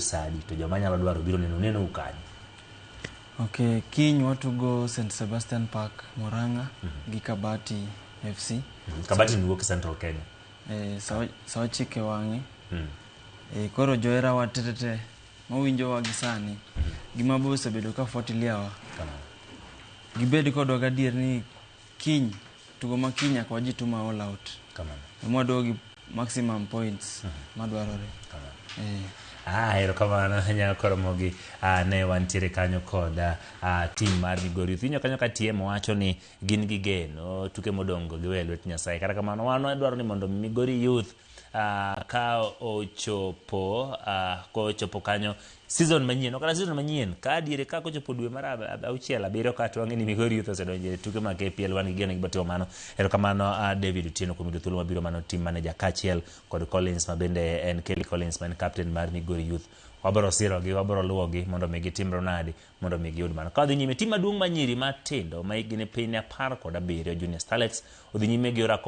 Sadi to joma nyalo dwaro biro neno nenou kanyo. Ok, kiny watugo St Sebastian Park, Murang'a gi Kabati FC. Kabati ni wuok Central Kenya. Sa 9 e wang'e. Koro johera wa tetete mawinjowa gi sani, gima be osebedo ka fuatilia wa. Kamano. Gibed kodwa gadier ni kiny, tugo ma kiny nyaka wajituma all out. Kamano. Mwaduogo gi maximum points madwarore. Kamano. Eh. Erokamano nyakoromogi. Ne wantiere kanyo kod team mar Migori Youth. Winjo kanyo ka TM wacho ni gin gi geno tuke modong' go giwe e lwet Nyasaye. Kata kamano wan wadwaro ni mondo Migori Youth ka ochopo kochopo kanyo season manyien ok kata season manyien ka diere ka kochopo dwe mar 6, 7 ka to wang'e ni Migori Youth osedonjo e tuke mag KPL. Wan gi geno ni gibiro timo mano. Erokamano David Otieno kuom yudo thuolo mabiro mano team manager kaachiel kod Collins ma bende en Kelly Collins ma en captain mar Migori Youth. Wabiro sirogi, wabiro luwogi mondo mi gitimre nadi mondo mi giyud mano. Ka wadhi nyime, team maduong' mar nyiri matindo ma hikgi ni piny 17, Junior Starlets, odhi nyime gi orako.